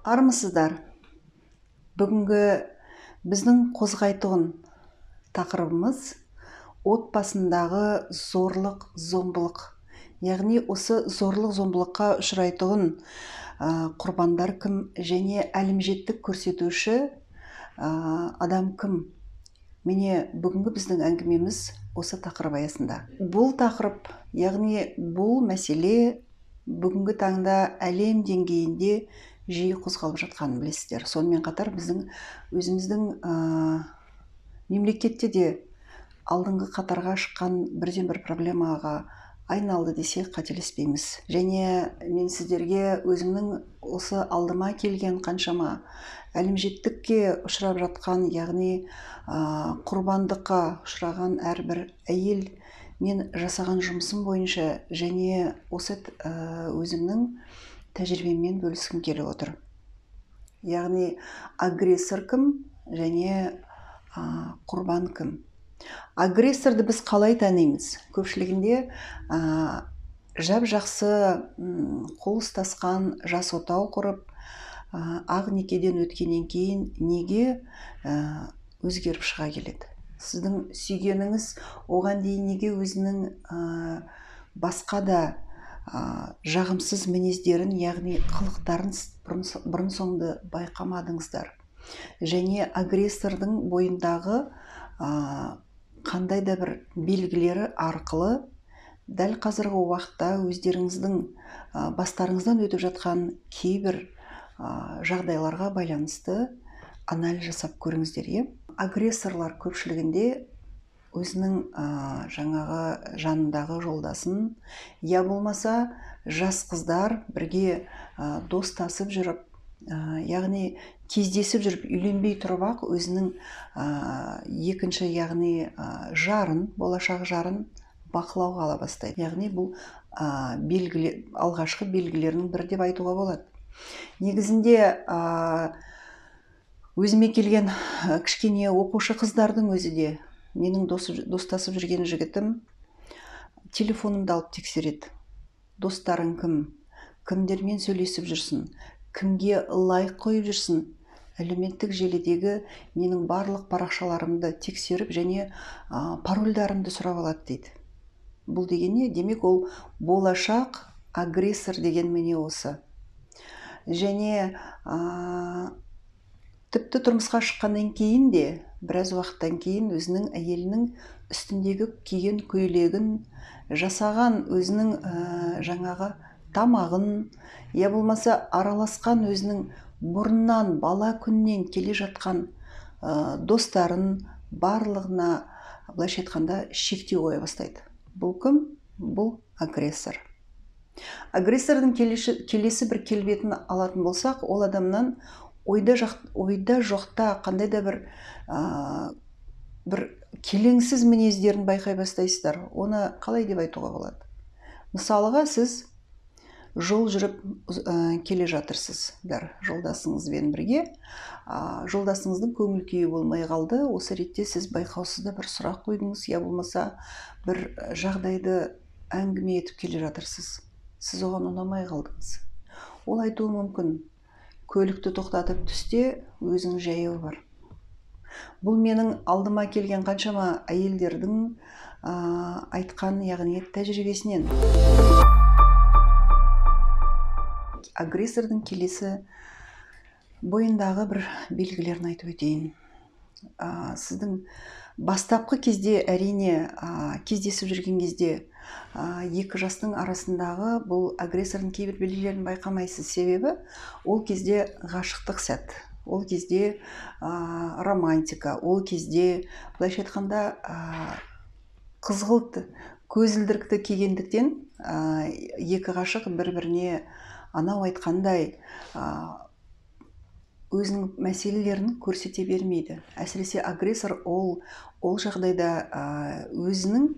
Армысыздар! Бүгінгі біздің қозғайтұғын тақырыбымыз отбасындағы зорлық, зомбылық. Яғни осы зорлық, зомбылыққа ұшырайтұғын құрбандар кім және әлімжеттік көрсетуші адам кім? Міне, бүгінгі біздің әңгімеміз осы тақырып аясында. Бұл тақырып, яғни бұл мәселе бүгінгі таңда әлем деңгейінде жиі қозғалып жатқанын білесіздер. Сонымен қатар біздің өзіміздің мемлекетте де алдыңғы қатарға шыққан бірден бір проблемаға айналды десек қателеспейміз. Және мен сіздерге өзімнің осы алдыма келген қаншама әлімжеттікке ұшырап жатқан, яғни құрбандыққа ұшыраған әрбір әйел мен жасаған жұмысым бойынша және осы өзімнің тәжірибеммен бөліскім келіп отыр. Яғни агрессор кім және құрбан кім? Агрессорды біз қалай танимыз? Көпшілігінде жап-жақсы қол ұстасқан жас отау құрып, ақ некеден өткеннен кейін неге өзгеріп шыға келеді? Сіздің сүйгеніңіз оған дейін неге өзінің басқа да жағымсыз мінездерін, яғни қылықтарын бұрын соңды байқамадыңыздар? Және агрессордың бойындағы қандай да бір белгілері арқылы дәл қазіргі уақытта өздеріңіздің бастарыңыздан өтіп жатқан кейбір жағдайларға байланысты анализ жасап көріңіздер. Е? Агрессорлар көпшілігінде өзінің жаңағы жанындағы жолдасын, я болмаса жас қыздар бірге достасып жүріп, яғни кездесіп жүріп, үйленбей тұрып-ақ өзінің екінші, яғни жарын, болашақ жарын бақылауға ала бастайды. Яғни бұл алғашқы белгілерінің бірі деп айтуға болады. Негізінде өзіме келген кішкене оқушы қыздардың өзі де менің достасып жүрген жігітім телефонымды алып тексереді. Достарың кім? Кімдермен сөйлесіп жүрсін? Кімге лайк қойып жүрсін? Әлеуметтік желідегі менің барлық парақшаларымды тексеріп және парольдарымды сұрап алады дейді. Бұл деген не? Демек, ол болашақ агрессор деген міне осы. Және тіпті тұрмысқа шыққаннан кейін де, біраз уақыттан кейін өзінің әйелінің үстіндегі киген көйлегін, жасаған өзінің жаңағы тамағын, я болмаса араласқан өзінің бұрыннан бала күннен келе жатқан достарын барлығына, былайша айтқанда, шектеу қоя бастайды. Бұл кім? Бұл агрессор. Агрессордың келесі бір келбетін алатын болсақ, ол адамнан ойда жоқта қандай да бір келеңсіз мінездерін байқай бастайсыздар. Оны қалай деп айтуға болады? Мысалыға, сіз жол жүріп келе жатырсыздар жолдасыңызбен бірге. Жолдасыңыздың көңіл күйі болмай қалды. Осы ретте сіз байқаусызда бір сұрақ қойдыңыз, я болмаса бір жағдайды әңгіме етіп келе жатырсыз. Сіз оған ұнамай қалдыңыз. Ол айтуы мүмкін: көлікті тоқтатып түсте, өзің жаяу бар. Бұл менің алдыма келген қаншама әйелдердің айтқан, яғни тәжірибесінен. Агрессордың келесі бойындағы бір белгілерін айтып өтейін. Сіздің бастапқы кезде, әрине, кездесіп жүрген кезде екі жастың арасындағы бұл агрессордың кейбір белгілерін байқамайсыз. Себебі ол кезде ғашықтық сәт, ол кезде романтика, ол кезде, былайша айтқанда, қызғылт көзілдірікті кигендіктен екі ғашық бір-біріне анау айтқандай өзінің мәселелерін көрсете бермейді. Әсіресе агрессор ол жағдайда өзінің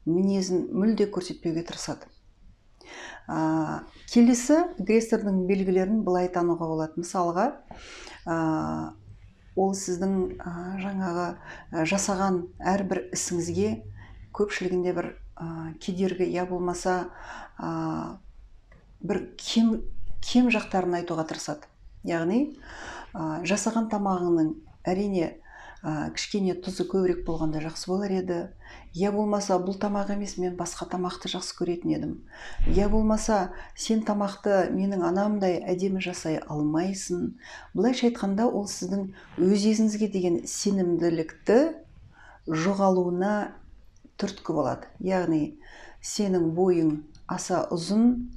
мінезін мүлде көрсетпеуге тырысады. Келесі агрессордың белгілерін былай тануға болады. Мысалға, ол сіздің жаңағы жасаған әрбір ісіңізге көпшілігінде бір кедергі, я болмаса бір кем жақтарын айтуға тырысады. Яғни жасаған тамағыңның әрине кішкене тұзы көбірек болғанда жақсы болар еді. Я болмаса бұл тамақ емес, мен басқа тамақты жақсы көретін едім. Я болмаса сен тамақты менің анамдай әдемі жасай алмайсың. Былайша айтқанда, ол сіздің өз-өзіңізге деген сенімділікті жоғалуына түрткі болады. Яғни сенің бойың аса ұзын,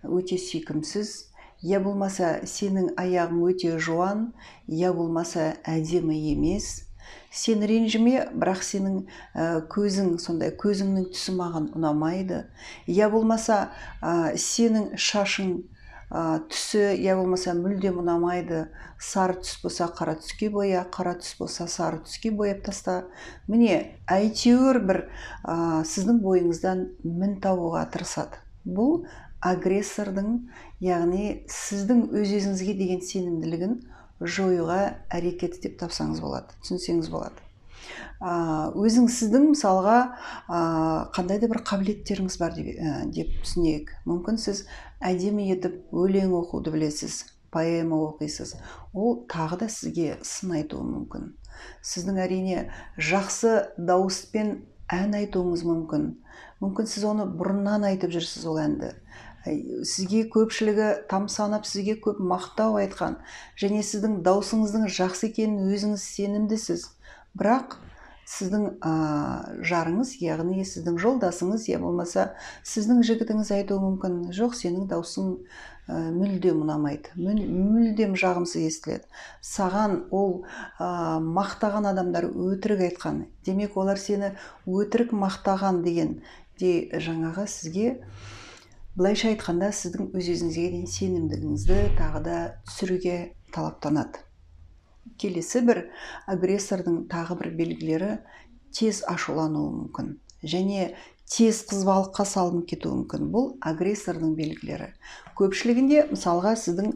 өте сүйкімсіз, я болмаса сенің аяғың өте жуан, я болмаса әдемі емес. Сен ренжіме, бірақ сенің көзің сондай, көзіңнің түсі маған ұнамайды. Я болмаса сенің шашың түсі, я болмаса мүлдем ұнамайды. Сары түс болса қара түске боя, қара түс болса сары түске бояп таста. Міне, әйтеуір бір сіздің бойыңыздан мін табуға тырысады. Бұл агрессордың, яғни сіздің өз-өзіңізге деген сенімділігін жоюға әрекет деп тапсаңыз болады, түсінсеңіз болады. Өзің сіздің мысалға қандай да бір қабілеттеріңіз бар деп түсінейік. Мүмкін сіз әдемі етіп өлең оқуды білесіз, поэма оқисыз. Ол тағы да сізге сын айтуы мүмкін. Сіздің әрине жақсы дауыспен ән айтуыңыз мүмкін. Мүмкін сіз оны бұрыннан айтып жүрсіз ол әнді. Сізге көпшілігі тамсанып, сізге көп мақтау айтқан және сіздің даусыңыздың жақсы екенін өзіңіз сенімдісіз. Бірақ сіздің жарыңыз, яғни сіздің жолдасыңыз, я болмаса сіздің жігітіңіз айтуы мүмкін, жоқ, сенің даусың мүлдем ұнамайды, мүлдем жағымсыз естіледі. Саған ол мақтаған адамдар өтірік айтқан. Демек, олар сені өтірік мақтаған деген де жаңағы сізге былайша айтқанда сіздің өз-өзіңізге деген сенімділігіңізді тағы да түсіруге талаптанады. Келесі бір агрессордың тағы бір белгілері тез ашулануы мүмкін және тез қызбалыққа салынып кетуі мүмкін. Бұл агрессордың белгілері. Көпшілігінде мысалға сіздің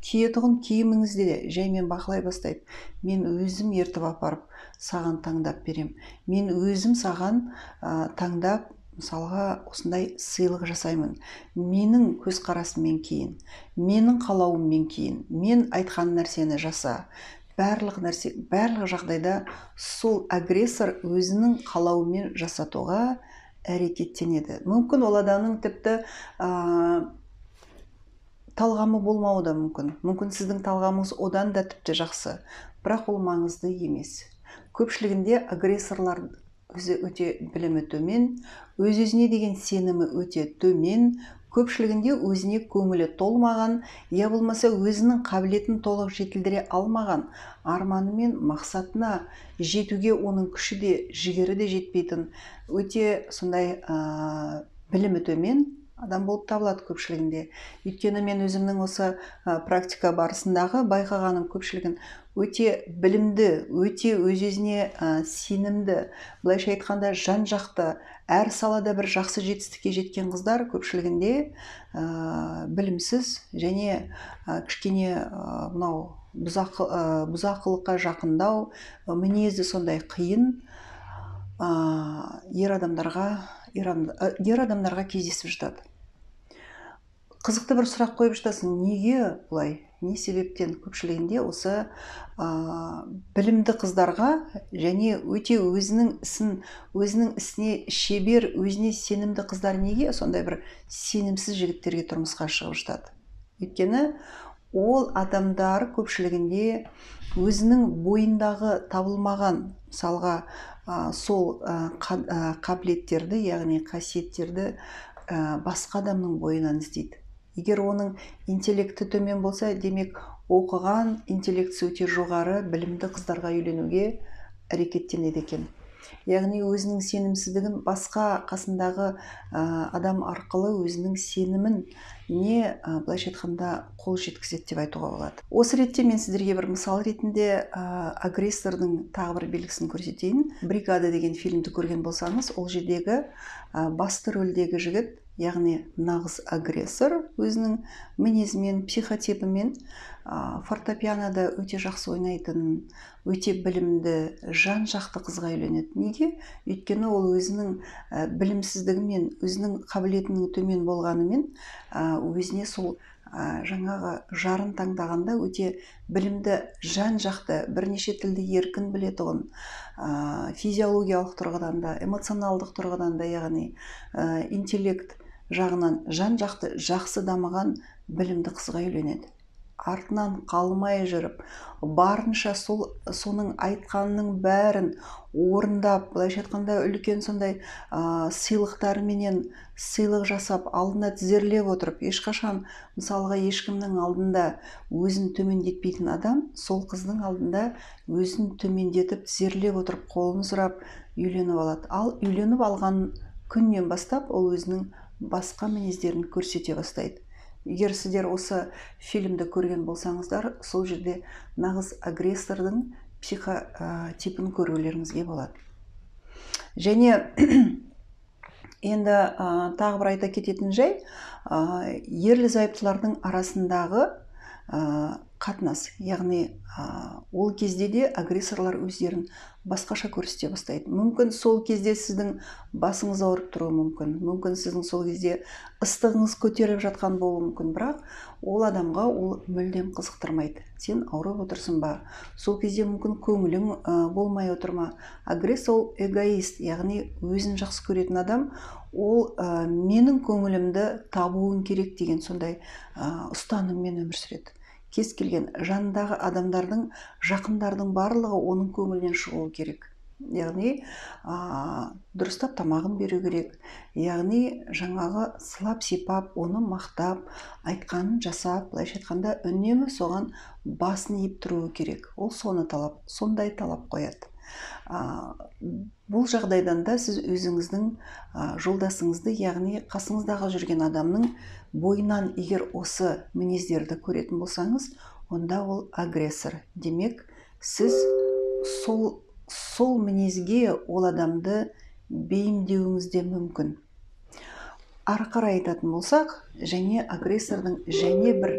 киетұғын киіміңізде де жаймен бақылай бастайды. Мен өзім ертіп апарып саған таңдап берем. Мен өзім саған таңдап мысалға осындай сыйлық жасаймын. Менің көзқарасыммен кейін, менің қалауыммен кейін, мен айтқан нәрсені жаса. Барлық нәрсе, барлық жағдайда сол агрессор өзінің қалауымен жасатуға әрекеттенеді. Мүмкін ол адамның тіпті талғамы болмауы да мүмкін. Мүмкін сіздің талғамыңыз одан да тіпті жақсы, бірақ ол маңызды емес. Көпшілігінде агрессорлар өзі өте білімі төмен, өз-өзіне деген сенімі өте төмен, көпшілігінде өзіне көңілі толмаған, я болмаса өзінің қабілетін толық жетілдіре алмаған, арманы мен мақсатына жетуге оның күші де, жігері де жетпейтін, өте сондай білімі төмен адам болып табылады көпшілігінде. Өйткені мен өзімнің осы практика барысындағы байқағаным көпшілігін өте білімді, өте өз-өзіне сенімді, былайша айтқанда жан-жақты, әр салада бір жақсы жетістікке жеткен қыздар көпшілігінде білімсіз және кішкене мынау бұзақылыққа жақындау, мінезі сондай қиын ер адамдарға кездесіп жатады. Қызықты бір сұрақ қойып жатасың, неге бұлай, не себептен көпшілігінде осы білімді қыздарға және өте өзінің ісіне шебер, өзіне сенімді қыздар неге сондай бір сенімсіз жігіттерге тұрмысқа шығып жатады? Өйткені ол адамдар көпшілігінде өзінің бойындағы табылмаған, мысалға, сол қабілеттерді, яғни қасиеттерді басқа адамның бойынан іздейді. Егер оның интеллекті төмен болса, демек оқыған, интеллектісі өте жоғары, білімді қыздарға үйленуге әрекеттенеді екен. Яғни өзінің сенімсіздігін басқа қасындағы адам арқылы өзінің сенімін не былайша айтқанда қол жеткізеді деп айтуға болады. Осы ретте мен сіздерге бір мысал ретінде агрессордың тағы бір белгісін көрсетейін. Бригада деген фильмді көрген болсаңыз, ол жердегі басты рөлдегі жігіт, яғни нағыз агрессор, өзінің мінезімен, психотипімен фортепианода өте жақсы ойнайтын, өте білімді, жан-жақты қызға үйленеді. Неге? Өйткені ол өзінің білімсіздігімен, өзінің қабілетінің төмен болғанымен өзіне сол жаңағы жарын таңдағанда өте білімді, жан-жақты, бірнеше тілді еркін білетұғын, физиологиялық тұрғыдан да, эмоционалдық тұрғыдан да, яғни интеллект жағынан жан-жақты жақсы дамыған білімді қызға үйленеді. Артынан қалмай жүріп, барынша соның айтқанының бәрін орындап, былайша айтқанда үлкен сондай сыйлықтарменен сыйлық жасап, алдына тізерлеп отырып, ешқашан мысалға ешкімнің алдында өзін төмендетпейтін адам, сол қыздың алдында өзін төмендетіп, тізерлеп отырып, қолын сұрап үйленіп алады. Ал үйленіп алған күннен бастап ол өзінің басқа мінездерін көрсете бастайды. Егер сіздер осы фильмді көрген болсаңыздар, сол жерде нағыз агрессордың психотипін көрулеріңізге болады. Және енді тағы бір айта кететін жай, ерлі зайыптылардың арасындағы қатынас, яғни ол кезде де агрессорлар өздерін басқаша көрсете бастайды. Мүмкін сол кезде сіздің басыңыз ауырып тұруы мүмкін, мүмкін сіздің сол кезде ыстығыңыз көтеріліп жатқан болуы мүмкін, бірақ ол адамға ол мүлдем қызықтырмайды. Сен ауырып отырсың ба? Сол кезде мүмкін көңілің болмай отыр ма? Агрессор ол эгоист, яғни өзін жақсы көретін адам, ол менің көңілімді табуым керек деген сондай ұстаныммен өмір сүреді. Кез келген жанындағы адамдардың, жақындардың барлығы оның көңілінен шығуы керек. Яғни дұрыстап тамағын беру керек, яғни жаңағы сылап сипап, оны мақтап, айтқанын жасап, былайша айтқанда үнемі соған басын иіп тұруы керек. Ол соны талап, сондай талап қояды. Бұл жағдайдан да сіз өзіңіздің жолдасыңызды, яғни қасыңыздағы жүрген адамның бойынан егер осы мінездерді көретін болсаңыз, онда ол агрессор. Демек, сіз сол мінезге ол адамды бейімдеуіңіз де мүмкін. Ары қарай айтатын болсақ, және агрессордың және бір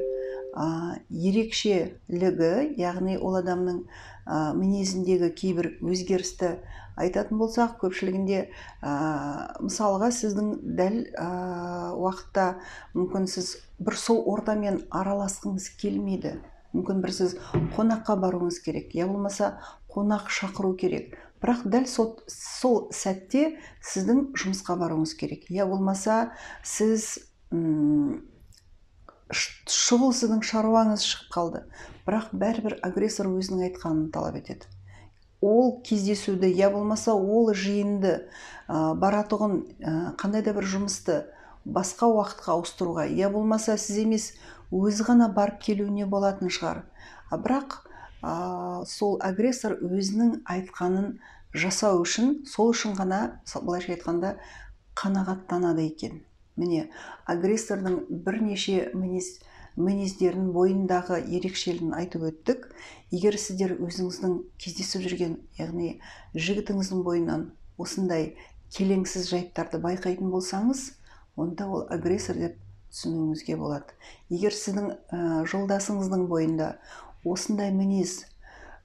ерекшелігі, яғни ол адамның мінезіндегі кейбір өзгерісті айтатын болсақ, көпшілігінде мысалға сіздің дәл уақытта мүмкін сіз бір сол ортамен араласқыңыз келмейді. Мүмкін бір сіз қонаққа баруыңыз керек, я болмаса қонақ шақыру керек. Бірақ дәл сол сәтте сіздің жұмысқа баруыңыз керек. Я болмаса сіз шұғыл сіздің шаруаңыз шығып қалды. Бірақ бәрібір агрессор өзінің айтқанын талап етеді. Ол кездесуді, я болмаса ол жиынды, баратұғын қандай да бір жұмысты басқа уақытқа ауыстыруға, я болмаса сіз емес, өзі ғана барып келуіне болатын шығар. Бірақ сол агрессор өзінің айтқанын жасау үшін, сол үшін ғана, былайша айтқанда, қанағаттанады екен. Міне, агрессордың бірнеше мінездерін, бойындағы ерекшелігін айтып өттік. Егер сіздер өзіңіздің кездесіп жүрген, яғни жігітіңіздің бойынан осындай келеңсіз жайттарды байқайтын болсаңыз, онда ол агрессор деп түсінуіңізге болады. Егер сіздің жолдасыңыздың бойында осындай мінез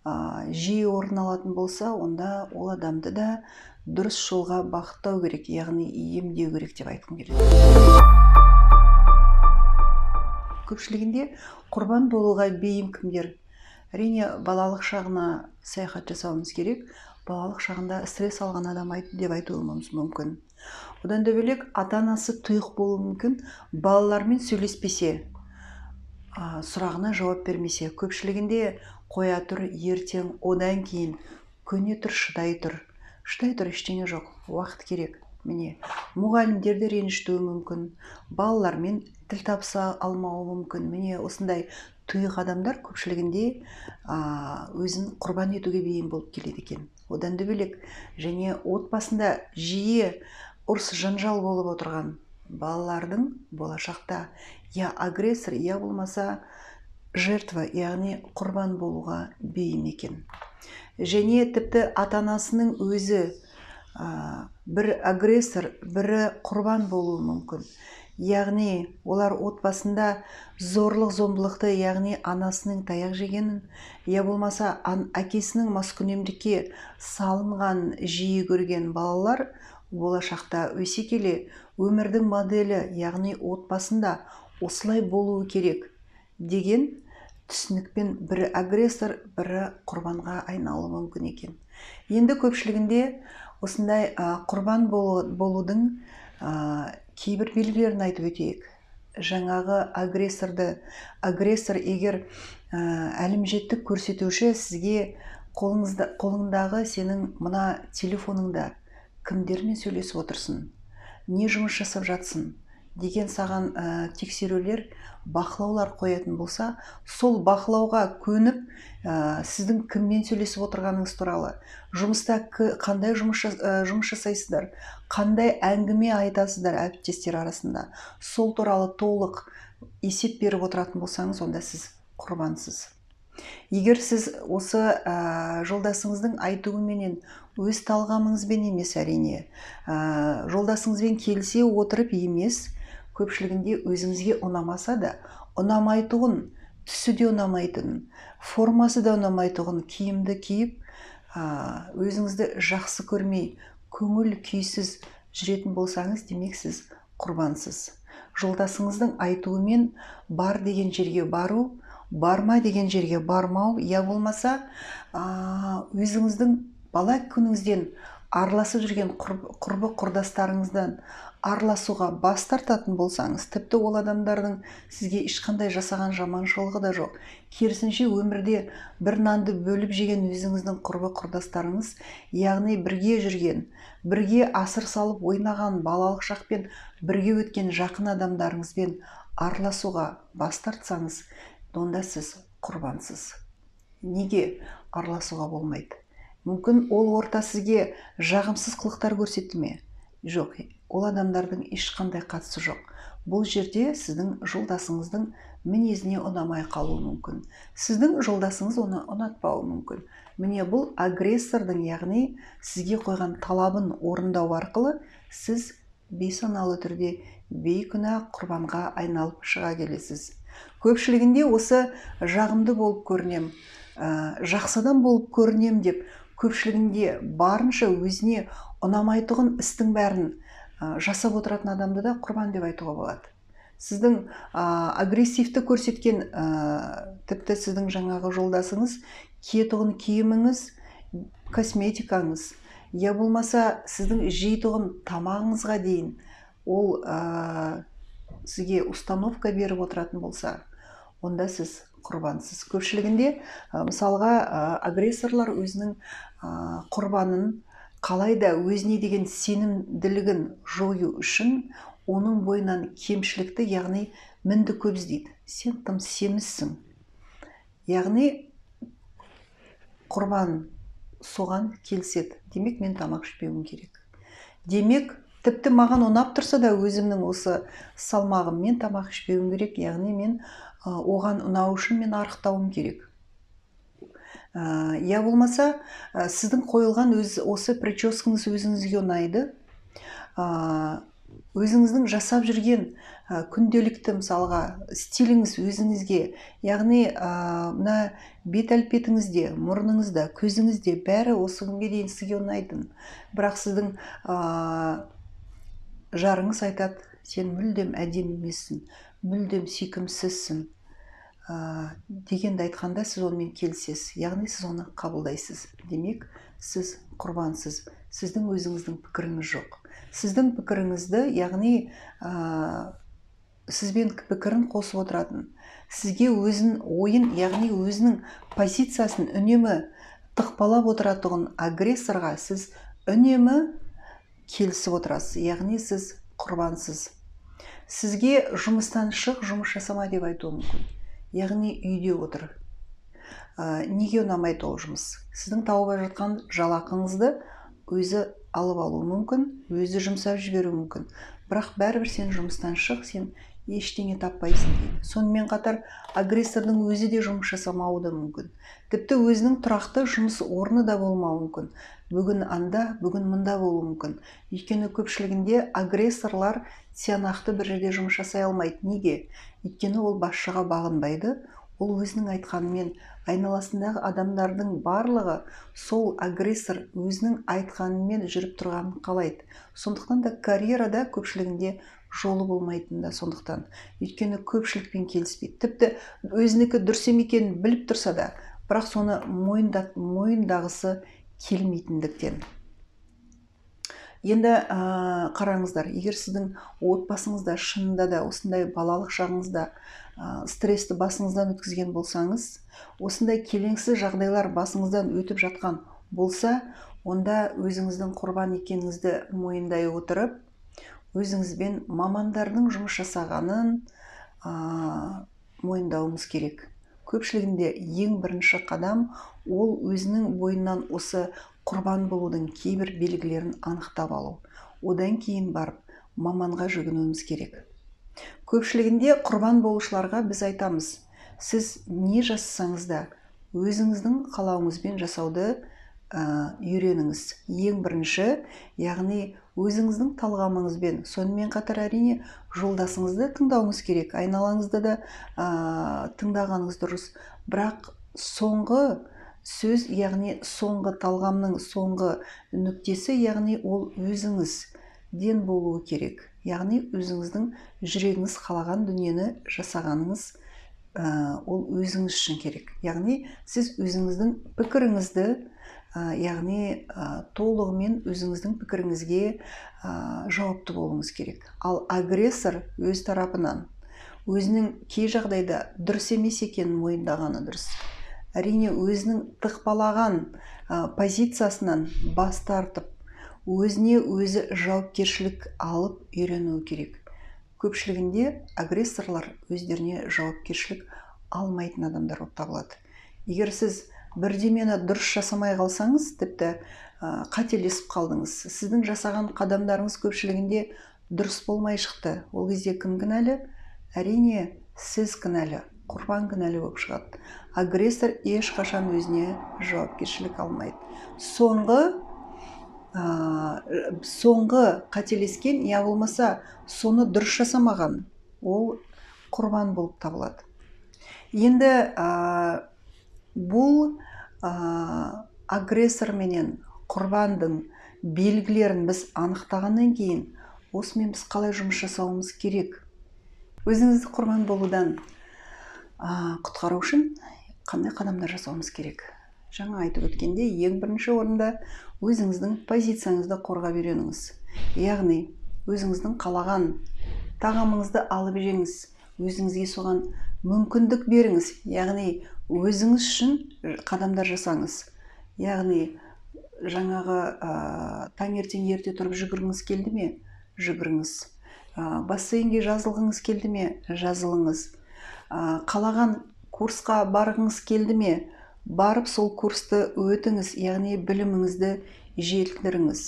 жиі орын алатын болса, онда ол адамды да дұрыс жолға бағыттау керек, яғни емдеу керек деп айтқым келеді. Көпшілігінде құрбан болуға бейім кімдер? Әрине, балалық шағына саяхат жасауымыз керек. Балалық шағында стресс алған адам деп айтуымыз мүмкін. Одан да бөлек, ата-анасы тұйық болуы мүмкін, балалармен сөйлеспесе, сұрағына жауап бермесе, көпшілігінде қоя тұр, ертең, одан кейін көне тұр, шыдай тұр. Шыдай тұр, ештеңе жоқ, уақыт керек. Міне, мұғалімдерді ренжітуі мүмкін, балалармен тіл табыса алмауы мүмкін. Міне, осындай тұйық адамдар көпшілігінде өзін құрбан етуге бейім болып келеді екен. Одан да бөлек, және отбасында жиі ұрыс жанжал болып отырған балалардың болашақта я агрессор, я болмаса жертва, яғни құрбан болуға бейім екен. Және тіпті ата-анасының өзі бір агрессор, бірі құрбан болуы мүмкін. Яғни олар отбасында зорлық-зомбылықты, яғни анасының таяқ жегенін, я болмаса әкесінің маскүнемдікке салынған жиі көрген балалар болашақта өсе келе өмірдің моделі, яғни отбасында осылай болуы керек деген түсінікпен бірі агрессор, бірі құрбанға айналуы мүмкін екен. Енді көпшілігінде осындай құрбан болудың кейбір белгілерін айтып өтейік. Жаңағы агрессор егер әлімжеттік көрсетуші сізге қолыңдағы сенің мына телефоныңда кімдермен сөйлесіп отырсың, не жұмыс жасап жатсың деген саған тексерулер, бақылаулар қоятын болса, сол бақылауға көніп, сіздің кіммен сөйлесіп отырғаныңыз туралы, жұмыста қандай жұмыс жасайсыздар, қандай әңгіме айтасыздар әріптестер арасында, сол туралы толық есеп беріп отыратын болсаңыз, онда сіз құрбансыз. Егер сіз осы жолдасыңыздың айтуыменен, өз талғамыңызбен емес әрине, жолдасыңызбен келісе отырып емес, көпшілігінде өзіңізге ұнамаса да, ұнамайтұғын, түсі де ұнамайтын, формасы да ұнамайтұғын киімді киіп, өзіңізді жақсы көрмей, көңіл күйсіз жүретін болсаңыз, демек сіз құрбансыз. Жолдасыңыздың айтуымен бар деген жерге бару, барма деген жерге бармау, я болмаса өзіңіздің бала күніңізден араласып жүрген құрбы құрдастарыңыздан араласуға бас тартатын болсаңыз, тіпті ол адамдардың сізге ешқандай жасаған жаманшылығы да жоқ. Керісінше өмірде бір нанды бөліп жеген өзіңіздің құрбы құрдастарыңыз, яғни бірге жүрген, бірге асыр салып ойнаған, балалық шақпен бірге өткен жақын адамдарыңызбен араласуға бас тартсаңыз, онда сіз құрбансыз. Неге араласуға болмайды? Мүмкін ол орта сізге жағымсыз қылықтар көрсетті ме? Жоқ, ол адамдардың ешқандай қатысы жоқ. Бұл жерде сіздің жолдасыңыздың мінезіне ұнамай қалуы мүмкін. Сіздің жолдасыңыз оны ұнатпауы мүмкін. Міне бұл агрессордың, яғни сізге қойған талабын орындау арқылы сіз бейсаналы түрде бейкүнә құрбанға айналып шыға келесіз. Көпшілігінде осы жағымды болып көрінем, жақсы адам болып көрінем деп көпшілігінде барынша өзіне ұнамайтұғын істің бәрін жасап отыратын адамды да құрбан деп айтуға болады. Сіздің агрессивті көрсеткен, тіпті сіздің жаңағы жолдасыңыз киетұғын киіміңіз, косметикаңыз, я болмаса сіздің жейтұғын тамағыңызға дейін ол сізге установка беріп отыратын болса, онда сіз құрбансыз. Көпшілігінде мысалға агрессорлар өзінің құрбанын қалайда өзіне деген сенімділігін жою үшін оның бойынан кемшілікті, яғни мінді көп іздейді. Сен тым семізсің. Яғни құрбан соған келіседі. Демек, мен тамақ ішпеуім керек. Демек, тіпті маған ұнап тұрса да өзімнің осы салмағыммен тамақ ішпеуім керек, яғни мен оған ұнау үшін мен арықтауым керек. Я болмаса, сіздің қойылған осы прическаңыз өзіңізге ұнайды. Өзіңіздің жасап жүрген күнделікті мысалға стиліңіз өзіңізге, яғни мына бет әлпетіңізде, мұрныңызда, көзіңізде бәрі осы күнге дейін сізге ұнайтын. Бірақ сіздің жарыңыз айтады, сен мүлдем әдемі емессің, мүлдем сүйкімсізсің дегенді айтқанда сіз онымен келісесіз, яғни сіз оны қабылдайсыз. Демек, сіз құрбансыз, сіздің өзіңіздің пікіріңіз жоқ. Сіздің пікіріңізді, яғни сізбен пікірін қосып отыратын, сізге өзін ойын, яғни өзінің позициясын үнемі тықпалап отыратұғын агрессорға сіз үнемі келісіп отырасыз, яғни сіз құрбансыз. Сізге жұмыстан шық, жұмыс жасама деп айтуы мүмкін, яғни үйде отыр. Неге ұнамайды ол жұмыс? Сіздің тауып жатқан жалақыңызды өзі алып алуы мүмкін, өзі жұмсап жіберуі мүмкін. Бірақ бәрібір сен жұмыстан шық, сен ештеңе таппайсың дейді. Сонымен қатар агрессордың өзі де жұмыс жасамауы да мүмкін. Тіпті өзінің тұрақты жұмыс орны да болмауы мүмкін. Бүгін анда, бүгін мында болуы мүмкін. Өйткені көпшілігінде агрессорлар тиянақты бір жерде жұмыс жасай алмайды. Неге? Өйткені ол басшыға бағынбайды. Ол өзінің айтқанымен айналасындағы адамдардың барлығы сол агрессор өзінің айтқанымен жүріп тұрғанын қалайды. Сондықтан да карьерада көпшілігінде жолы болмайтын да сондықтан. Өйткені көпшілікпен келіспейді. Тіпті өзінікі дұрыс екенін біліп тұрса да, бірақ соны мойындағысы келмейтіндіктен. Енді қараңыздар, егер сіздің отбасыңызда шынында да осындай балалық шағыңызда стрессті басыңыздан өткізген болсаңыз, осындай келеңсіз жағдайлар басыңыздан өтіп жатқан болса, онда өзіңіздің құрбан екеніңізді мойындай отырып, өзіңізбен мамандардың жұмыс жасағанын мойындауыңыз керек. Көпшілігінде ең бірінші қадам ол өзінің бойынан осы құрбан болудың кейбір белгілерін анықтап алу. Одан кейін барып маманға жүгінуіміз керек. Көпшілігінде құрбан болушыларға біз айтамыз, сіз не жасасаңыз да өзіңіздің қалауыңызбен жасауды үйреніңіз. Ең бірінші, яғни өзіңіздің талғамыңызбен, сонымен қатар әрине жолдасыңызды тыңдауыңыз керек, айналаңызды да тыңдағаныңыз дұрыс. Бірақ соңғы сөз, яғни соңғы талғамның соңғы нүктесі, яғни ол өзіңізден болуы керек. Яғни өзіңіздің жүрегіңіз қалаған дүниені жасағаныңыз ол өзіңіз үшін керек. Яғни сіз өзіңіздің пікіріңізді, яғни толығымен өзіңіздің пікіріңізге жауапты болуыңыз керек. Ал агрессор өз тарапынан өзінің кей жағдайда дұрыс емес екенін мойындағаны дұрыс. Әрине өзінің тықпалаған позициясынан бас тартып, өзіне өзі жауапкершілік алып үйренуі керек. Көпшілігінде агрессорлар өздеріне жауапкершілік алмайтын адамдар болып табылады. Егер сіз бірдемені дұрыс жасамай қалсаңыз, тіпті қателесіп қалдыңыз, сіздің жасаған қадамдарыңыз көпшілігінде дұрыс болмай шықты. Ол кезде кім кінәлі? Әрине, сіз кінәлі, құрбан кінәлі болып шығады. Агрессор ешқашан өзіне жауапкершілік алмайды. Соңғы қателескен, я болмаса соны дұрыс жасамаған, ол құрбан болып табылады. Енді бұл агрессор менен құрбандың белгілерін біз анықтағаннан кейін, осымен біз қалай жұмыс жасауымыз керек? Өзіңізді құрбан болудан құтқару үшін қандай қадамдар жасауымыз керек? Жаңа айтып өткенде, ең бірінші орында өзіңіздің позицияңызды қорғап үйреніңіз. Яғни өзіңіздің қалаған тағамыңызды алып жеңіз, өзіңізге соған мүмкіндік беріңіз. Яғни өзіңіз үшін қадамдар жасаңыз. Яғни жаңағы таңертең ерте тұрып жүгіргіңіз келді ме? Жүгіріңіз. Бассейнге жазылғыңыз келді ме? Жазылыңыз. Қалаған курсқа барғыңыз келді ме? Барып сол курсты өтіңіз, яғни біліміңізді жетілдіріңіз.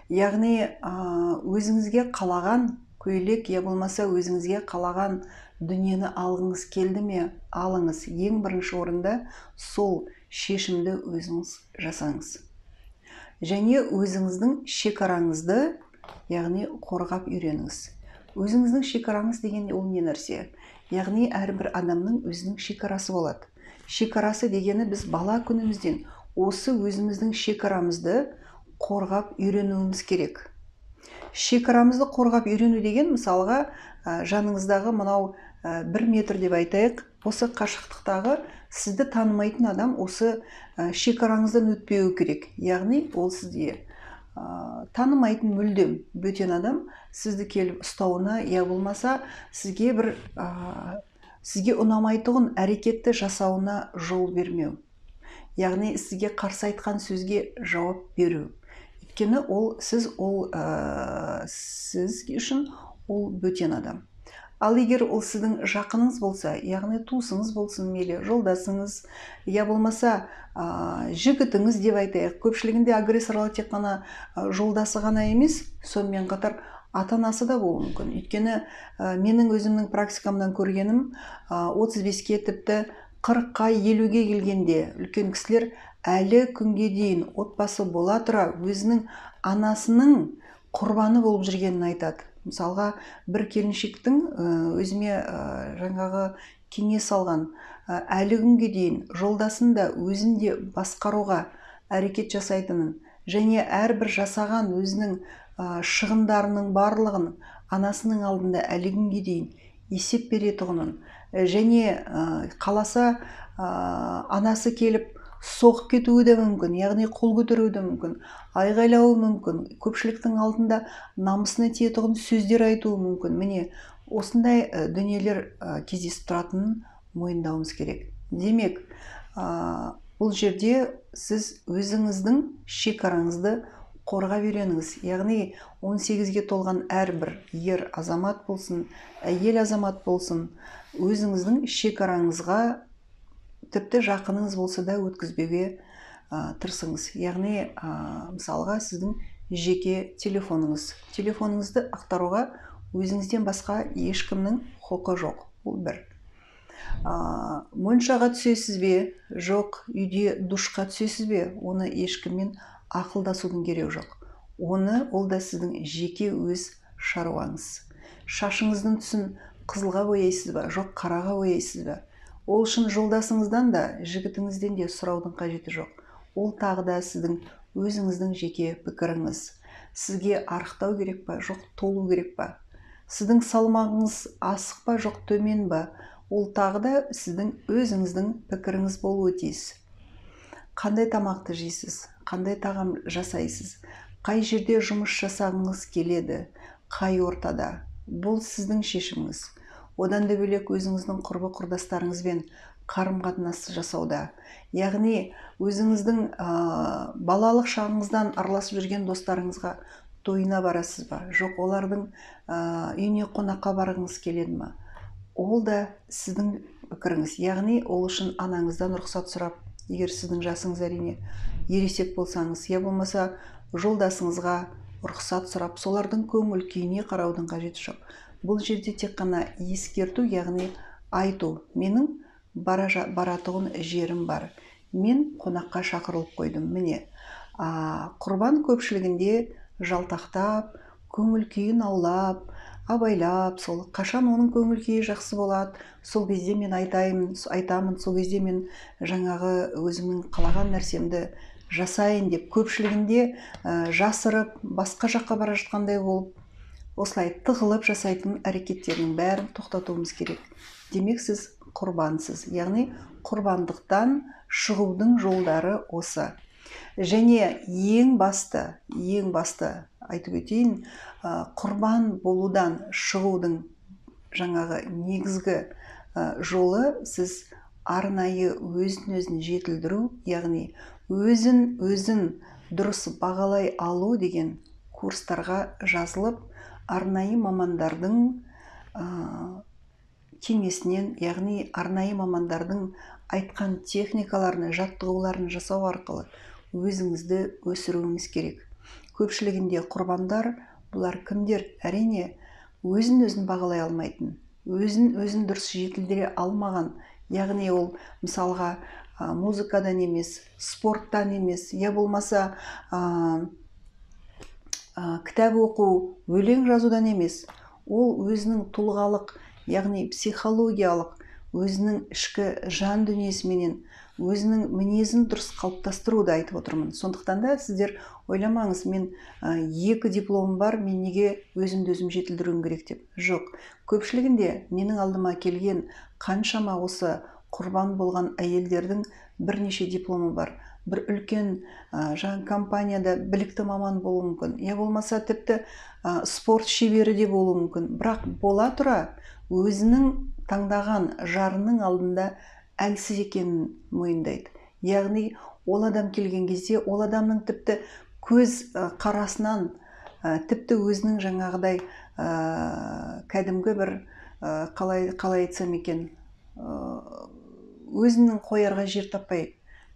Яғни өзіңізге қалаған көйлек, я болмаса өзіңізге қалаған дүниені алғыңыз келді ме? Алыңыз. Ең бірінші орында сол шешімді өзіңіз жасаңыз. Және өзіңіздің шекараңызды, яғни қорғап үйреніңіз. Өзіңіздің шекараңыз деген ол не нәрсе? Яғни әрбір адамның өзінің шекарасы болады. Шекарасы дегені біз бала күнімізден осы өзіміздің шекарамызды қорғап үйренуіміз керек. Шекарамызды қорғап үйрену деген, мысалға, жаныңыздағы мынау 1 метр деп айтайық, осы қашықтықтағы сізді танымайтын адам осы шекараңыздан өтпеуі керек. Яғни ол сізге танымайтын мүлдем бөтен адам сізді келіп ұстауына, я болмаса сізге бір сізге ұнамайтұғын әрекетті жасауына жол бермеу. Яғни сізге қарсы айтқан сөзге жауап беру. Өйткені ол сіз сіз үшін ол бөтен адам. Ал егер ол сіздің жақыныңыз болса, яғни туысыңыз болсын, мейлі жолдасыңыз, я болмаса жігітіңіз деп айтайық. Көпшілігінде агрессорлар тек қана жолдасы ғана емес, сонымен қатар ата-анасы да болуы мүмкін. Өйткені менің өзімнің практикамнан көргенім, 35-ке тіпті 40-қа, 50-ге келгенде үлкен кісілер әлі күнге дейін отбасы бола тұра өзінің анасының құрбаны болып жүргенін айтады. Мысалға, бір келіншектің өзіме жаңағы кеңес алған, әлі күнге дейін жолдасын да өзін де басқаруға әрекет жасайтынын және әрбір жасаған өзінің шығындарының барлығын Анасының алдында әлі күнге дейін есеп беретұғынын және қаласа анасы келіп соғып кетуі де мүмкін, яғни қол көтеруі де мүмкін, айғайлауы мүмкін, көпшіліктің алдында намысына тиетұғын сөздер айтуы мүмкін. Міне, осындай дүниелер кездесіп тұратынын мойындауымыз керек. Демек, бұл жерде сіз өзіңіздің шекараңызды қорғап үйреніңіз. Яғни 18-ге толған әрбір ер азамат болсын, әйел азамат болсын, өзіңіздің шекараңызға тіпті жақыныңыз болса да өткізбеуге тырысыңыз. Яғни, мысалға, сіздің жеке телефоныңыз. Телефоныңызды ақтаруға өзіңізден басқа ешкімнің құқы жоқ. Бұл бір. Моншаға түсесіз бе? Жоқ, үйде душқа түсесіз бе? Оны ешкіммен ақылдасудың керегі жоқ. Оны, ол да сіздің жеке өз шаруаңыз. Шашыңыздың түсін қызылға бояйсыз ба? Жоқ, қараға бояйсыз ба? Ол үшін жолдасыңыздан да, жігітіңізден де сұраудың қажеті жоқ. Ол тағы да сіздің өзіңіздің жеке пікіріңіз. Сізге арықтау керек па, жоқ толу керек па? Сіздің салмағыңыз асық па, жоқ төмен ба? Ол тағы да сіздің өзіңіздің пікіріңіз болуы тиіс. Қандай тамақты жейсіз, қандай тағам жасайсыз, қай жерде жұмыс жасағыңыз келеді, қай ортада? Бұл сіздің шешіміңіз. Одан да бөлек өзіңіздің құрбы құрдастарыңызбен қарым-қатынас жасауда, яғни өзіңіздің балалық шағыңыздан араласып жүрген достарыңызға тойына барасыз ба, жоқ олардың үйіне қонаққа барғыңыз келеді ма? Ол да сіздің пікіріңіз. Яғни ол үшін анаңыздан рұқсат сұрап, егер сіздің жасыңыз әрине ересек болсаңыз, я болмаса жолдасыңызға рұқсат сұрап, солардың көңіл күйіне қараудың қажеті жоқ. Бұл жерде тек қана ескерту, яғни айту. Менің баратұғын жерім бар. Мен қонаққа шақырылып қойдым. Міне, құрбан көпшілігінде жалтақтап, көңіл күйін аулап, абайлап, сол қашан оның көңіл күйі жақсы болады, сол кезде мен айтамын, сол кезде мен жаңағы өзімнің қалаған нәрсемді жасайын деп көпшілігінде жасырып, басқа жаққа бара жатқандай болып, осылай тығылып жасайтын әрекеттердің бәрін тоқтатуымыз керек. Демек, сіз құрбансыз, яғни құрбандықтан шығудың жолдары осы. Және ең басты айтып өтейін, құрбан болудан шығудың жаңағы негізгі жолы сіз арнайы өзін-өзін жетілдіру, яғни өзін-өзін дұрыс бағалай алу деген курстарға жазылып, арнайы мамандардың кеңесінен, яғни арнайы мамандардың айтқан техникаларын, жаттығуларын жасау арқылы өзіңізді өсіруіңіз керек. Көпшілігінде құрбандар бұлар кімдер? Әрине, өзін-өзін бағалай алмайтын, өзін-өзін дұрыс жетілдіре алмаған, яғни ол мысалға музыкадан емес, спорттан емес, я болмаса кітап оқу, өлең жазудан емес, ол өзінің тұлғалық, яғни психологиялық, өзінің ішкі жан дүниесіменен өзінің мінезін дұрыс қалыптастыруды айтып отырмын. Сондықтан да сіздер ойламаңыз, мен 2 дипломым бар, мен неге өзімді өзім жетілдіруім керек деп. Жоқ, көпшілігінде менің алдыма келген қаншама осы құрбан болған әйелдердің бірнеше дипломы бар. Бір үлкен жаңа компанияда білікті маман болуы мүмкін, я болмаса тіпті спорт шебері де болуы мүмкін. Бірақ бола тұра өзінің таңдаған жарының алдында әлсіз екенін мойындайды. Яғни ол адам келген кезде ол адамның тіпті көз қарасынан, тіпті өзінің жаңағыдай кәдімгі бір қалай айтсам екен, өзінің қоярға жер таппай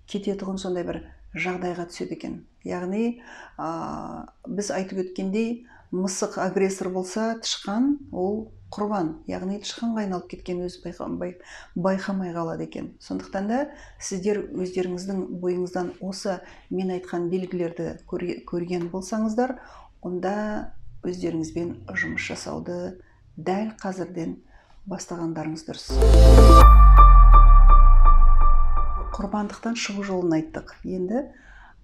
кететұғын сондай бір жағдайға түседі екен. Яғни біз айтып өткендей, мысық агрессор болса, тышқан ол құрбан, яғни тышқанға айналып кеткен өзі байқамай қалады екен. Сондықтан да сіздер өздеріңіздің бойыңыздан осы мен айтқан белгілерді көрген болсаңыздар, онда өздеріңізбен жұмыс жасауды дәл қазірден бастағандарыңыз дұрыс. Құрбандықтан шығу жолын айттық. Енді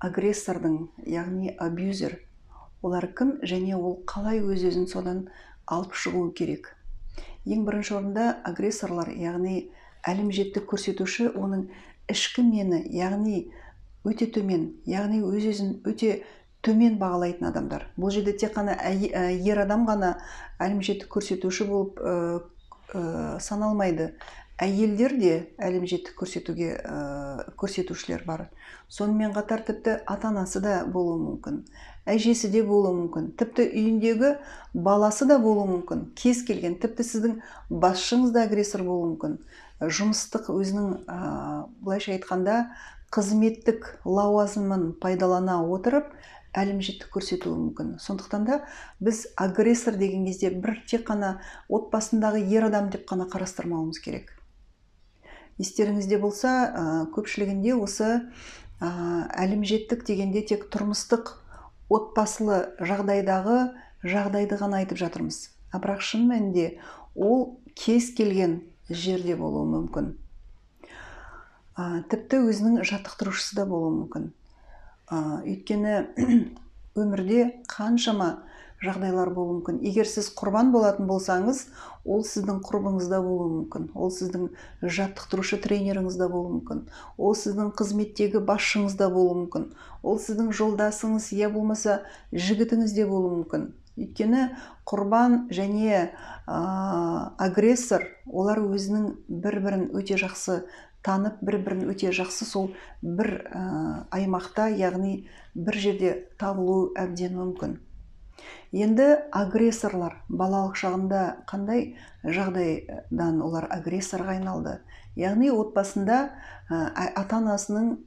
агрессордың, яғни абьюзер, олар кім және ол қалай өз-өзін содан алып шығуы керек. Ең бірінші орында агрессорлар, яғни әлімжеттік көрсетуші, оның ішкі мені, яғни өте төмен, яғни өз-өзін өте төмен бағалайтын адамдар. Бұл жерде тек қана ер адам ғана әлімжеттік көрсетуші болып саналмайды. Әйелдер де әлімжеттік көрсетушілер бар. Сонымен қатар тіпті ата-анасы да болуы мүмкін, әжесі де болуы мүмкін, тіпті үйіндегі баласы да болуы мүмкін. Кез келген, тіпті сіздің басшыңыз да агрессор болуы мүмкін. Жұмыстық өзінің, былайша айтқанда, қызметтік лауазымын пайдалана отырып әлімжеттік көрсетуі мүмкін. Сондықтан да біз агрессор деген кезде бір тек қана отбасындағы ер адам деп қана қарастырмауымыз керек. Естеріңізде болса, көпшілігінде осы әлімжеттік дегенде тек тұрмыстық отбасылы жағдайдағы жағдайды ғана айтып жатырмыз. А бірақ шын мәнінде ол кез келген жерде болуы мүмкін. Тіпті өзінің жаттықтырушысы да болуы мүмкін. Өйткені өмірде қаншама жағдайлар болуы мүмкін. Егер сіз құрбан болатын болсаңыз, ол сіздің құрбыңызда болуы мүмкін, ол сіздің жаттықтырушы тренеріңізде болуы мүмкін, ол сіздің қызметтегі басшыңызда болуы мүмкін, ол сіздің жолдасыңыз, я болмаса жігітіңізде болуы мүмкін. Өйткені құрбан және агрессор, олар өзінің бір-бірін өте жақсы танып, бір-бірін өте жақсы сол бір аймақта, яғни бір жерде табылуы әбден мүмкін. Енді агрессорлар балалық шағында қандай жағдайдан олар агрессорға айналды? Яғни отбасында ата-анасының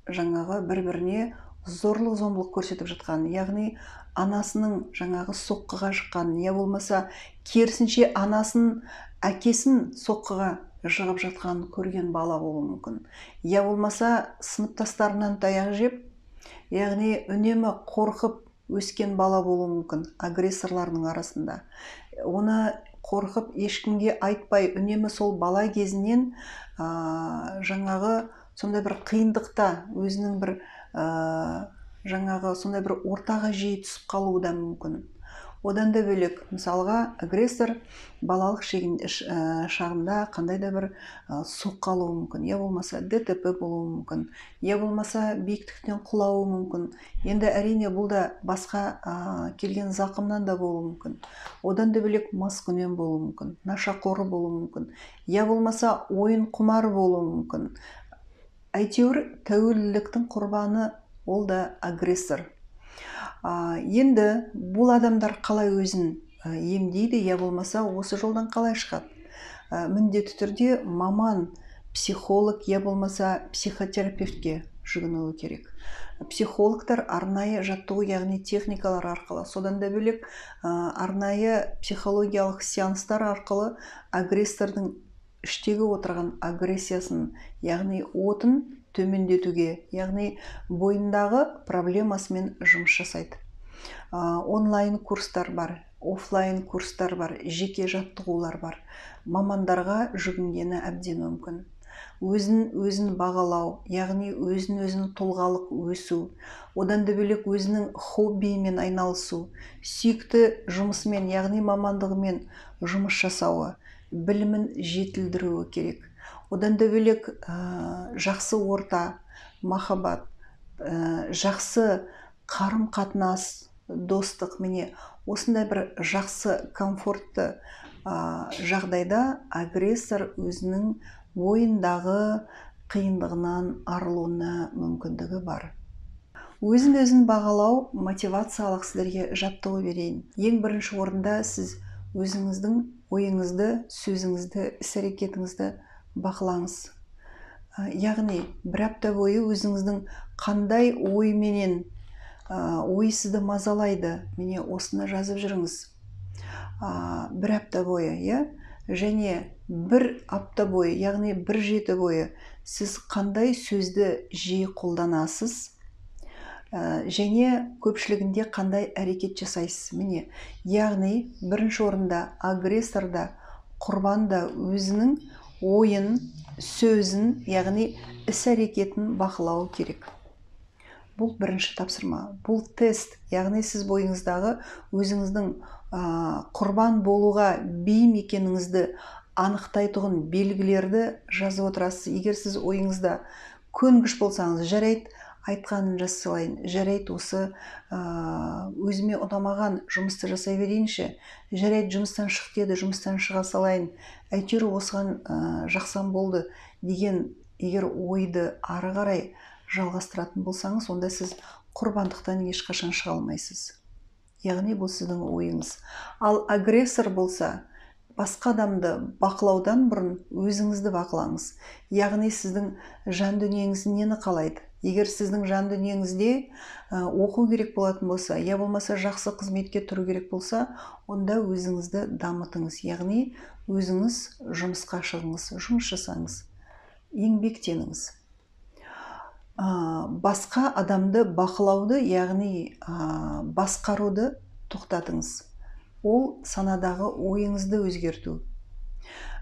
жаңағы бір-біріне зорлық-зомбылық көрсетіп жатқан, яғни анасының жаңағы соққыға жыққан, я болмаса керісінше анасын, әкесін соққыға жығып жатқанын көрген бала болуы мүмкін. Я болмаса сыныптастарынан таяқ жеп, яғни үнемі қорқып өскен бала болуы мүмкін агрессорлардың арасында. Оны қорқып ешкімге айтпай, үнемі сол бала кезінен жаңағы сондай бір қиындықта өзінің бір жаңағы сондай бір ортаға жиі түсіп қалуы да мүмкін. Одан да бөлек, мысалға, агрессор балалық шағында қандай да бір соққы алуы мүмкін, я болмаса ДТП болуы мүмкін, я болмаса биіктіктен құлауы мүмкін. Енді әрине бұл да басқа келген зақымнан да болуы мүмкін. Одан да бөлек маскүнем болуы мүмкін, нашақоры болуы мүмкін, я болмаса ойын құмар болуы мүмкін. Әйтеуір тәуелділіктің құрбаны ол да агрессор. Енді бұл адамдар қалай өзін емдейді, я болмаса осы жолдан қалай шығады? Міндетті түрде маман, психолог, я болмаса психотерапевтке жүгінуі керек. Психологтар арнайы жаттығу, яғни техникалар арқылы, содан да бөлек арнайы психологиялық сеанстар арқылы агрессордың іштегі отырған агрессиясын, яғни отын төмендетуге, яғни бойындағы проблемасымен жұмыс жасайды. Онлайн курстар бар, офлайн курстар бар, жеке жаттығулар бар. Мамандарға жүгінгені әбден мүмкін. Өзін өзін бағалау, яғни өзін өзін тұлғалық өсу, одан да бөлек өзінің хоббиімен айналысу, сүйікті жұмысымен, яғни мамандығымен жұмыс жасауы, білімін жетілдіруі керек. Одан да бөлек жақсы орта, махаббат, жақсы қарым-қатынас, достық, міне осындай бір жақсы комфортты жағдайда агрессор өзінің бойындағы қиындығынан арылуына мүмкіндігі бар. Өзін өзін бағалау мотивациялық сіздерге жаттығу берейін. Ең бірінші орында сіз өзіңіздің ойыңызды, сөзіңізді, іс-әрекетіңізді бақылаңыз. Яғни бір апта бойы өзіңіздің қандай ойменен, ой сізді мазалайды, міне осыны жазып жүріңіз. Бір апта бойы, иә? Және бір апта бойы, яғни бір жеті бойы сіз қандай сөзді жиі қолданасыз, және көпшілігінде қандай әрекет жасайсыз. Міне, яғни бірінші орында агрессор да, құрбан да өзінің ойын, сөзін, яғни іс-әрекетін бақылауы керек. Бұл бірінші тапсырма, бұл тест, яғни сіз бойыңыздағы өзіңіздің құрбан болуға бейім екеніңізді анықтайтұғын белгілерді жазып отырасыз. Егер сіз ойыңызда көнгіш болсаңыз, жарайды, айтқанын жасайын, жарайды, осы өзіме ұнамаған жұмысты жасай берейінші, жарайды, жұмыстан шық деді, жұмыстан шыға салайын, әйтеуір осыған жақсам болды деген егер ойды ары қарай жалғастыратын болсаңыз, онда сіз құрбандықтан ешқашан шыға алмайсыз. Яғни бұл сіздің ойыңыз. Ал агрессор болса, басқа адамды бақылаудан бұрын өзіңізді бақылаңыз. Яғни сіздің жан дүниеңіз нені қалайды? Егер сіздің жан дүниеңізде оқу керек болатын болса, я болмаса жақсы қызметке тұру керек болса, онда өзіңізді дамытыңыз. Яғни өзіңіз жұмысқа шығыңыз, жұмыс жасаңыз, еңбектеніңіз. Басқа адамды бақылауды, яғни басқаруды тоқтатыңыз. Ол санадағы ойыңызды өзгерту.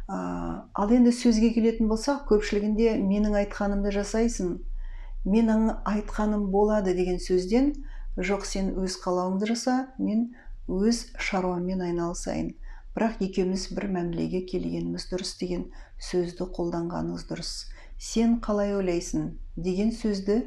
Ал енді сөзге келетін болсақ, көпшілігінде менің айтқанымды жасайсың, менің айтқаным болады деген сөзден, жоқ, сен өз қалауыңды жаса, мен өз шаруаммен айналысайын, бірақ екеуміз бір мәмілеге келгеніміз дұрыс деген сөзді қолданғаныңыз дұрыс. Сен қалай ойлайсың деген сөзді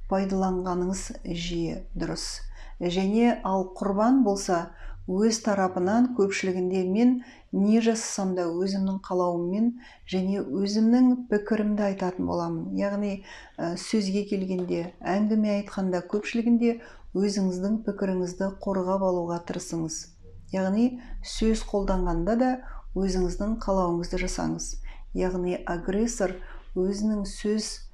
пайдаланғаныңыз жиі дұрыс. Және ал құрбан болса, өз тарапынан көпшілігінде мен не жасасам да өзімнің қалауыммен және өзімнің пікірімді айтатын боламын. Яғни сөзге келгенде, әңгіме айтқанда көпшілігінде өзіңіздің пікіріңізді қорғап алуға тырысыңыз. Яғни сөз қолданғанда да өзіңіздің қалауыңызды жасаңыз. Яғни агрессор өзінің сөз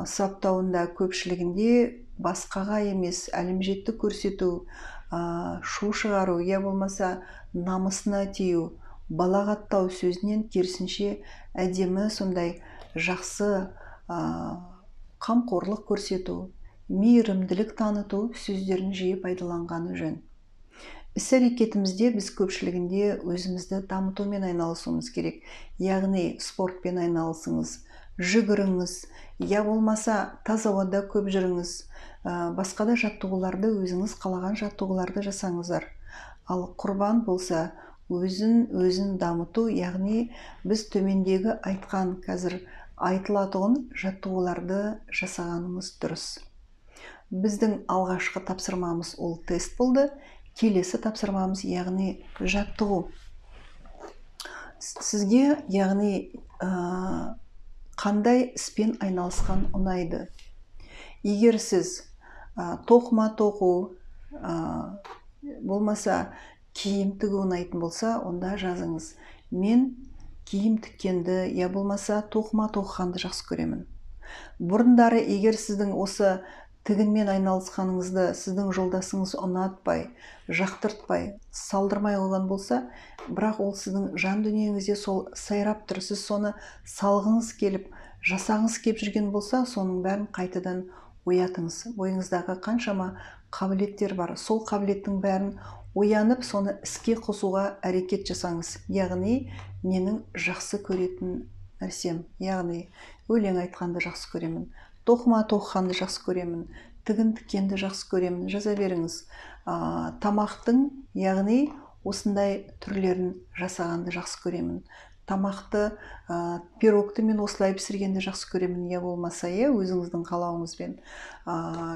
саптауында көпшілігінде басқаға емес, әлімжетті көрсету, шу шығару, я болмаса намысына тию, балағаттау сөзінен керісінше әдемі сондай жақсы қамқорлық көрсету, мейірімділік таныту сөздерін жиі пайдаланғаны жөн. Іс-әрекетімізде біз көпшілігінде өзімізді дамытумен айналысуымыз керек. Яғни спортпен айналысыңыз, жүгіріңіз, я болмаса таза ауада көп жүріңіз, басқа да жаттығуларды, өзіңіз қалаған жаттығуларды жасаңыздар. Ал құрбан болса, өзін дамыту, яғни біз төмендегі айтқан қазір айтылатұғын жаттығуларды жасағанымыз дұрыс. Біздің алғашқы тапсырмамыз ол тест болды. Келесі тапсырмамыз, яғни жаттығу. Сізге, яғни қандай іспен айналысқан ұнайды? Егер сіз тоқыма тоқу, болмаса киім тігу ұнайтын болса, онда жазыңыз. Мен киім тіккенді, я болмаса тоқыма тоқығанды жақсы көремін. Бұрындары егер сіздің осы тігінмен айналысқаныңызды сіздің жолдасыңыз ұнатпай, жақтыртпай, салдырмай қойған болса, бірақ ол сіздің жан дүниеңізде сол сайрап тұр, сіз соны салғыңыз келіп, жасағыңыз келіп жүрген болса, соның бәрін қайтадан оятыңыз. Бойыңыздағы қаншама қабілеттер бар, сол қабілеттің бәрін оянып, соны іске қосуға әрекет жасаңыз. Яғни менің жақсы көретін нәрсем, яғни өлең айтқанды жақсы көремін, тоқыма тоқығанды жақсы көремін, тігін тіккенді жақсы көремін, жаза беріңіз. Тамақтың, яғни осындай түрлерін жасағанды жақсы көремін. Тамақты, пирогты мен осылай пісіргенді жақсы көремін, я болмаса, өзіңіздің қалауыңызбен.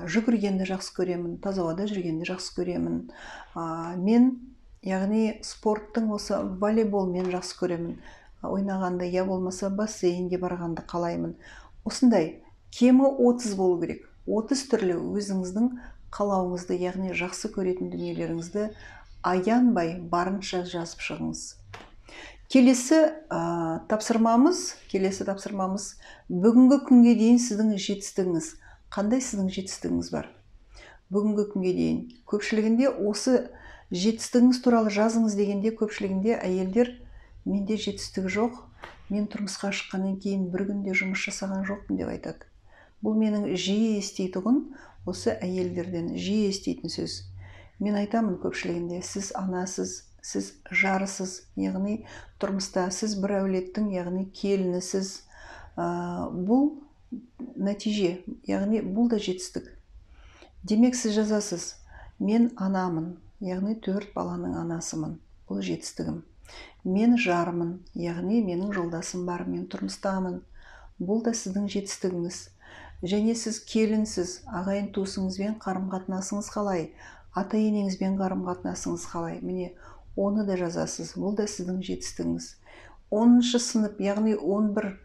Жүгіргенді жақсы көремін, таза ауада жүргенді жақсы көремін. Мен, яғни спорттың осы волейболмен жақсы көремін ойнағанды, я болмаса бассейнге барғанды қалаймын. Осындай кемі 30 болу керек. 30 түрлі өзіңіздің қалауыңызды, яғни жақсы көретін дүниелеріңізді аянбай барынша жазып шығыңыз. Келесі тапсырмамыз бүгінгі күнге дейін сіздің жетістігіңіз. Қандай сіздің жетістігіңіз бар? Бүгінгі күнге дейін. Көпшілігінде осы жетістігіңіз туралы жазыңыз дегенде көпшілігінде әйелдер менде жетістік жоқ, мен тұрмысқа шыққаннан кейін бір күнде жұмыс жасаған жоқпын деп айтады. Бұл менің жиі еститұғын, осы әйелдерден жиі еститін сөз. Мен айтамын көпшілігінде, сіз анасыз, сіз жарысыз, яғни тұрмыста сіз бір әулеттің, яғни келінісіз. Бұл нәтиже, яғни бұл да жетістік. Демек сіз жазасыз, мен анамын, яғни 4 баланың анасымын, бұл жетістігім. Мен жармын, яғни менің жолдасым бар, мен тұрмыстамын, бұл да сіздің жетістігіңіз. Және сіз келінсіз, ағайын туысыңызбен қарым-қатынасыңыз қалай, ата-енеңізбен қарым-қатынасыңыз қалай, міне оны да жазасыз, бұл да сіздің жетістігіңіз. 10-шы сынып, яғни 11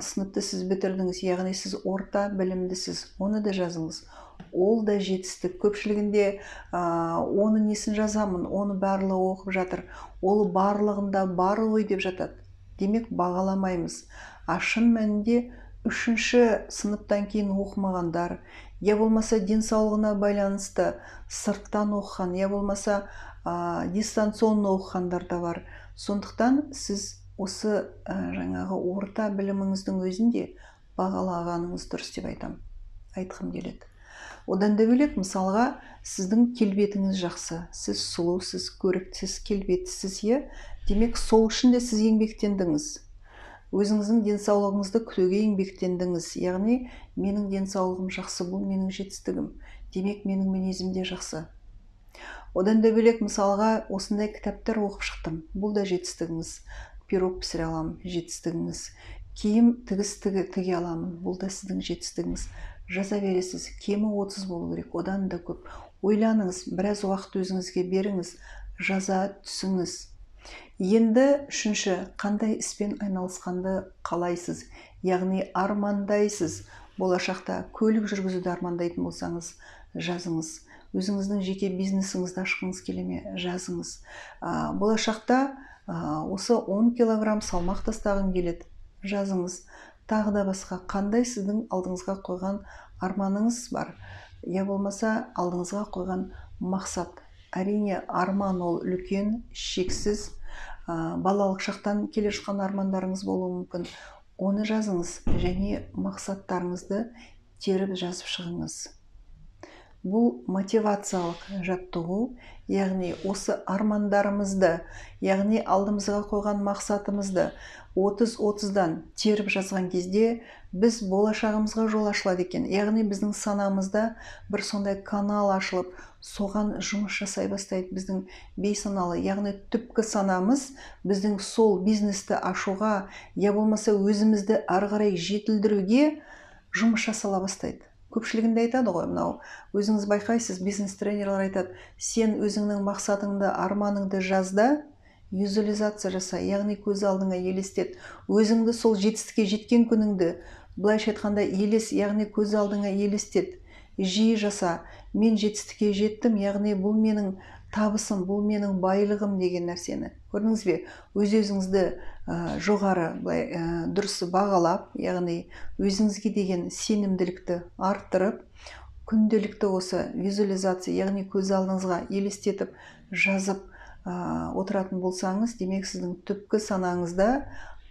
сыныпты сіз бітірдіңіз, яғни сіз орта білімдісіз, оны да жазыңыз. Ол да жетістік. Көпшілігінде оны несін жазамын, оны барлығы оқып жатыр, ол барлығында бар ғой деп жатады. Демек, бағаламаймыз. А шын мәнінде 3-ші сыныптан кейін оқымағандар, я болмаса денсаулығына байланысты сырттан оқыған, я болмаса дистанционно оқығандар да бар. Сондықтан сіз осы жаңағы орта біліміңіздің өзінде бағалағаныңыз дұрыс деп айтқым келеді. Одан да бөлек, мысалға, сіздің келбетіңіз жақсы, сіз сұлусыз, көріктісіз, келбеттісіз, иә? Демек, сол үшін де сіз еңбектендіңіз. Өзіңіздің денсаулығыңызды күтуге еңбектендіңіз. Яғни, менің денсаулығым жақсы, бұл менің жетістігім. Демек, менің мінезім де жақсы. Одан да бөлек, мысалға, осындай кітаптар оқып шықтым. Бұл да жетістігіңіз. Пирог пісіре аламын, жетістігіңіз. Киім тігіс тіге аламын, бұл да сіздің жетістігіңіз. Жаза бересіз, кемі 30 болу керек, одан да көп. Ойланыңыз, біраз уақыт өзіңізге беріңіз, жаза түсіңіз. Енді үшінші, қандай іспен айналысқанды қалайсыз, яғни армандайсыз. Болашақта көлік жүргізуді армандайтын болсаңыз, жазыңыз. Өзіңіздің жеке бизнесіңізді ашқыңыз келе ме, жазыңыз. Болашақта осы 10 килограмм салмақ тастағым келеді, жазыңыз. Тағы да басқа қандай сіздің алдыңызға қойған арманыңыз бар, я болмаса алдыңызға қойған мақсат. Әрине, арман ол үлкен, шексіз, балалық шақтан келе жатқан армандарыңыз болуы мүмкін. Оны жазыңыз және мақсаттарыңызды теріп жазып шығыңыз. Бұл мотивациялық жаттығу, яғни осы армандарымызды, яғни алдымызға қойған мақсатымызды 30-30-дан теріп жазған кезде біз болашағымызға жол ашылады екен. Яғни біздің санамызда бір сондай канал ашылып, соған жұмыс жасай бастайды біздің бейсаналы, яғни түпкі санамыз біздің сол бизнесті ашуға, я болмаса өзімізді ары қарай жетілдіруге жұмыс жасала бастайды. Көпшілігінде айтады ғой, мынау өзіңіз байқайсыз, бизнес тренерлер айтады, сен өзіңнің мақсатыңды, арманыңды жазда, визуализация жаса, яғни көз алдыңа елестет. Өзіңді сол жетістікке жеткен күніңді, былайша айтқанда, елес, яғни көз алдыңа елестет. Жиі жаса, мен жетістікке жеттім, яғни бұл менің табысым, бұл менің байлығым деген нәрсені. Көрдіңіз бе? Өз-өзіңізді жоғары былай дұрыс бағалап, яғни өзіңізге деген сенімділікті арттырып, күнделікті осы визуализация, яғни көз алдыңызға елестетіп, жазып отыратын болсаңыз, демек сіздің түпкі санаңызда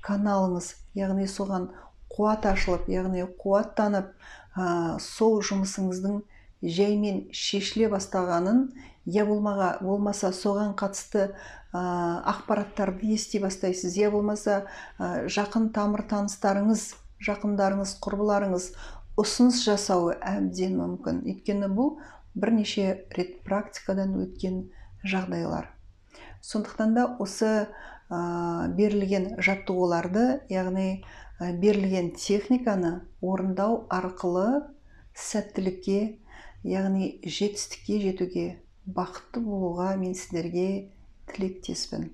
каналыңыз, яғни соған қуат ашылып, яғни қуаттанып, сол жұмысыңыздың жаймен шешіле бастағанын, я болмаса соған қатысты ақпараттарды ести бастайсыз, я болмаса жақын тамыр таныстарыңыз, жақындарыңыз, құрбыларыңыз ұсыныс жасауы әбден мүмкін. Өйткені бұл бірнеше рет практикадан өткен жағдайлар. Сондықтан да осы берілген жаттығуларды, яғни берілген техниканы орындау арқылы сәттілікке, яғни жетістікке жетуге, бақытты болуға мен сіздерге тілектеспін.